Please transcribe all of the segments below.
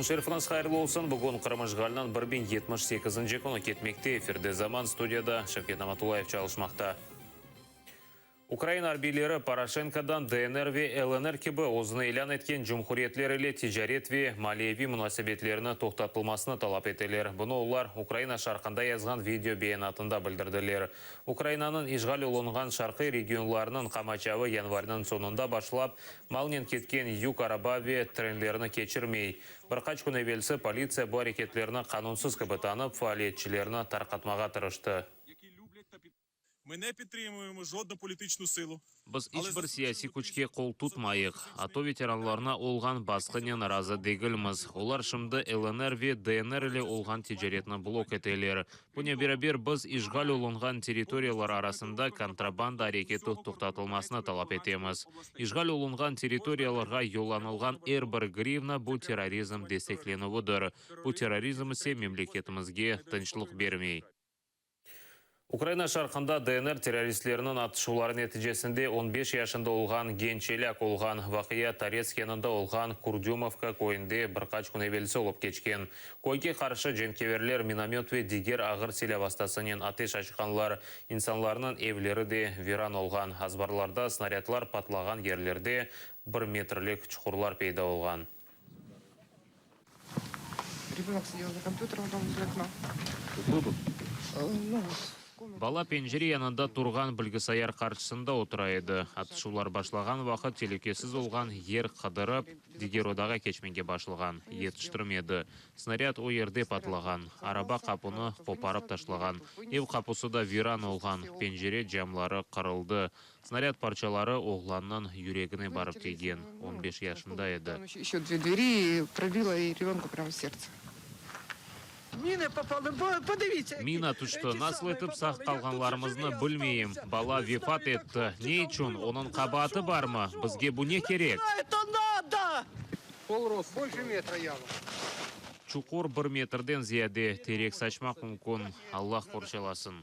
Kün şerifiñiz hayırlı olsun! Bugün Qırım işğaliniñ 1078-nci künü ketmekte. Efirde Zaman, studiyada Şevket Namatullayev çalışmaqta. Ukraina arbiyleri Poroşenkodan DNR ve LNR kibi özüni ilân etken cumhuriyetler ile ticaret ve maliyeviy munasebetlerini toqtatılmasını talap eteler. Bunı olar Ukraina şarqında yazğan video beyanatında bildirdiler. Ukrainanıñ işğal olunğan şarqiy regionlarınıñ qamaçavı yanvarniñ soñunda başlap, malnen ketken yük araba ve trenlerni keçirmey. Bir qaç kün evelsi politsiya bu areketlerni qanunsız kibi tanıp, faaliyetçilerni tarqatmağa tırıştı. Biz iç bir siyasiy küçke qol tutmayıq. ATO veteranlarına olğan basqınen razı degilmiz. Olar şimdi LNR ve DNR ile olğan ticaretni blok eteler. Bunen beraber, biz işğal olunğan territoriyalar arasında kontrabanda areketi toqtatılmasını talap etemiz. İşğal olunğan territoriyalarğa yollanılğan er bir grivna, bu terrorizm desteklenüvidir. Bu terrorizm ise memleketimizge tınçlıq bermey. Ukraina şarqında DNR terroristleriniñ atışuvları neticesinde on beş yaşında olğan genç elâk olğan. Vaqia Toretsk yanında olğan Kurdümovka köyünde bir qaç kün evelsi olıp keçken. Köyge qarşı cenkeverler minomöt ve diger ağır silâ vastasınen ateş açqanlar. İnsanlarnıñ evleri de viran olğan, azbarlarda snarâdlar patlağan yerlerde bir metrlik çuqurlar peyda olğan. Bala pencere yanında turğan bilgisayar qarşısında otura edi. Atışuvlar başlağan vaqıt telükesiz olğan yer qıdırıp, diger odağa keçmege başlağan. Yetiştirmedi. Snarâd o yerde patlağan, araba qapunı qoparıp taşlağan. Ev qapusı da viran olğan, pencere camları qırıldı. Snarâd parçaları oğlannıñ yüregine barıp tiygen, on beş yaşında edi. Mina tüşti, nasıl etip sağ qalğanlarımıznı bilmeyim. Bala vefat etti. Ne içün? Onıñ qabaatı barmı? Bizge bu ne kerek? Çuqur bir metrden ziyade, terek saçmaq mümkün. Allah qorçalasın.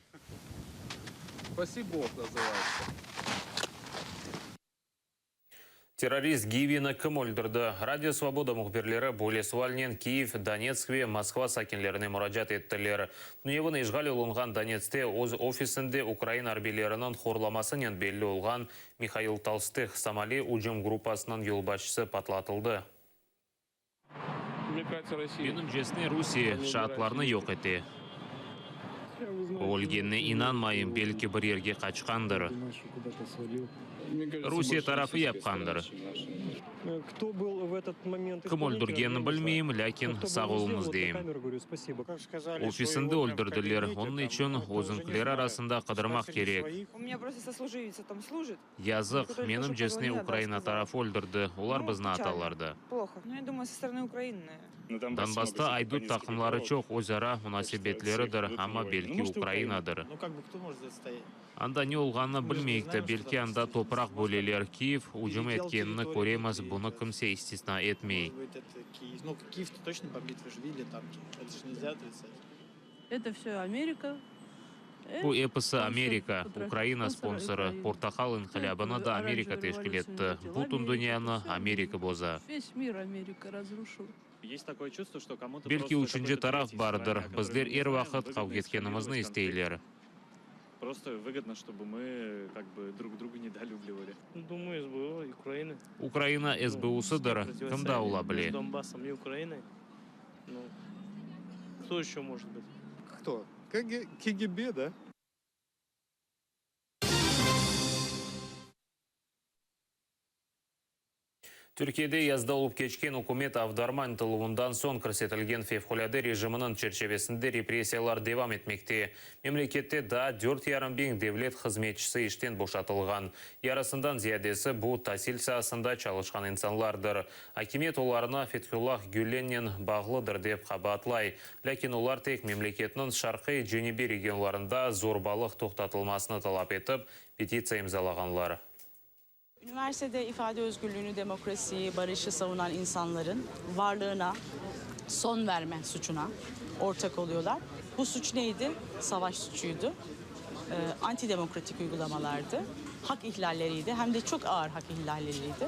Terrorist Givini kim öldürdi? Radio Svoboda mühbirleri böyle sualnen Kiyev, Donetsk ve Moskva sakinlerine muracaat ettiler. Tünevin işğal olunğan Donetskte öz ofisinde ukrain arbiyleriniñ horlamasınen belli olğan Mihail Tolstıh Somali ücüm gruppasınıñ yolbaşçısı patlatıldı. Menimcesine, Rusiye şaatlarnı yoq ete. O ölgenine inanmayım, belki bir yerge qaçqandır. Rusiye tarafı yapqandır. Kim öldürgenini bilmeyim, lâkin sağ oluñız deyim. Ofisinde öldürdiler, onıñ içün özüñkileri arasında qıdırmaq kerek. Yazıq, menimcesine Ukraina tarafı öldürdi, olar bizni atalar da. Donbassta aydut taqımları çoq, öz ara munasebetleridir, amma belki Ukrainadır. Anda ne olğanını bilmeyik de, belki anda topraq böleler, Kiyev ücüm etkenini köremiz, bunı kimse istisna etmey. Bu episi Amerika, Ukraina sponsorı, Portaqal inqilâbını da Amerika teşkil etti. Bütün dünyanı Amerika boza. Belki üçünci taraf bardır, bizler er vaqıt qavğa etkenimizni isteyler. Ukraina SBUsıdır, kim daa ola bile? KGB, da? Türkiyede yazda olıp keçken ükümet avdarma ıntıluvından soñ kirsetilgen fevqulâde rejiminiñ çerçevesinde repressiyalar devam etmekte. Memlekette daa dört yarım biñ devlet hızmetçisi işten boşatılğan. Yarısından ziyadesi bu tasil saasında çalışqan insanlardır. Akimiyet olarnı Fethullah Gülennen bağlıdır dep qabaatlay. Lâkin olar tek memleketniñ şarqiy-cenübiy regionlarında zorbalıq toqtatılmasını talap etip, petitsiya imzalağanlar. Üniversitede ifade özgürlüğünü, demokrasiyi, barışı savunan insanların varlığına son verme suçuna ortak oluyorlar. Bu suç neydi? Savaş suçuydu, antidemokratik uygulamalardı, hak ihlalleriydi, hem de çok ağır hak ihlalleriydi.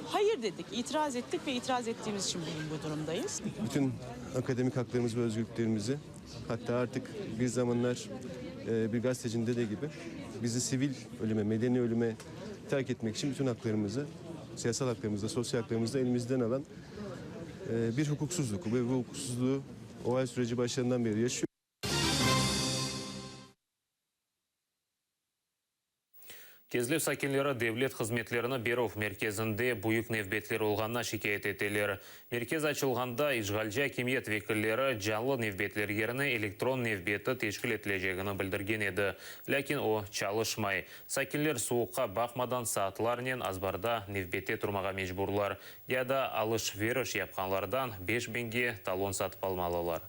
Hayır dedik, itiraz ettik ve itiraz ettiğimiz için bugün bu durumdayız. Bütün akademik haklarımız ve özgürlüklerimizi hatta artık bir zamanlar bir gazetecinin dediği gibi bizi sivil ölüme, medeni ölüme terk etmek için bütün haklarımızı, siyasal haklarımızı, sosyal haklarımızı elimizden alan bir hukuksuzluk. Ve bu hukuksuzluğu OHAL süreci başlarından beri yaşıyor. Kezlev sakinleri devlet hızmetlerini berüv merkezinde büyük nevbetler olğanına şikâyet eteler. Merkez açılğanda işğalci akimiyet vekilleri canlı nevbetler yerine elektron nevbeti teşkil etilecegini bildirgen edi. Lâkin o çalışmay. Sakinler suvuqqa baqmadan saatlarnen azbarda nevbette turmağa mecburlar. Ya da alış-veriş yapqanlardan 5000ge talon satıp almalılar.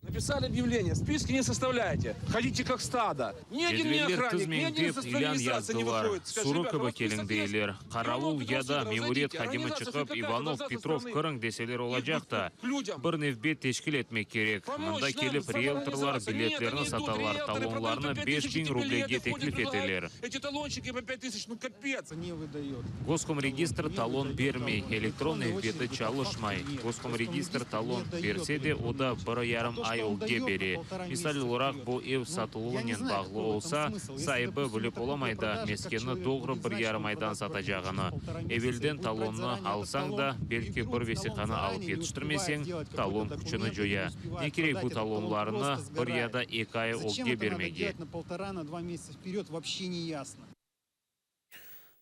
Написали объявление, списки не составляйте, ходите как стадо. Ни один не Cedveller охранник, ни tizmeñ один dep со ilân администрации не yazdılar. выходит. Скажи, Sürü ребята, у kibi вас keliñ список есть? deyler. Qaravul Иванов, ya da Петров, memuriyet зайдите. hadimi Организация çıqıp какая-то İvanov, должна со Petrov стороны kiriñ deseler olacaq da. к людям. Bir nevbet teşkil etmek kerek. Помочь Mında нам, kelip rieltorlar самоорганизация. Нет, biletlerni они идут, satalar, риэлторы продают talonlarnı по 5000 5000 эти rublege билеты, ходят, teklif предлагают eteler. Эти талончики по 5000, ну капец. Не выдает. Goskomregistr talon bermey, elektron nevbeti çalışmay. Goskomregistr talon berse de, o da bir yarım ay ögge bere. Misal olaraq, bu ev satıluvınen bağlı olsa, saibi bilip olamay da, meskenni doğru bir yarım aydan satacağını. Evelden talonnı alsañ da, belki bir vesiqanı alıp yetiştirmeseñ, talon küçüni coya. Ne kerek bu talonlarnı bir ya da eki ay Зачем ögge это надо bermege? делать на полтора, на два месяца вперед, вообще не ясно.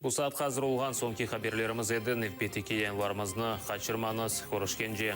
Bu saatqa azır olğan soñki haberlerimiz edi. Nevbetteki yayınlarımıznı qaçırmañız. Körüşkence.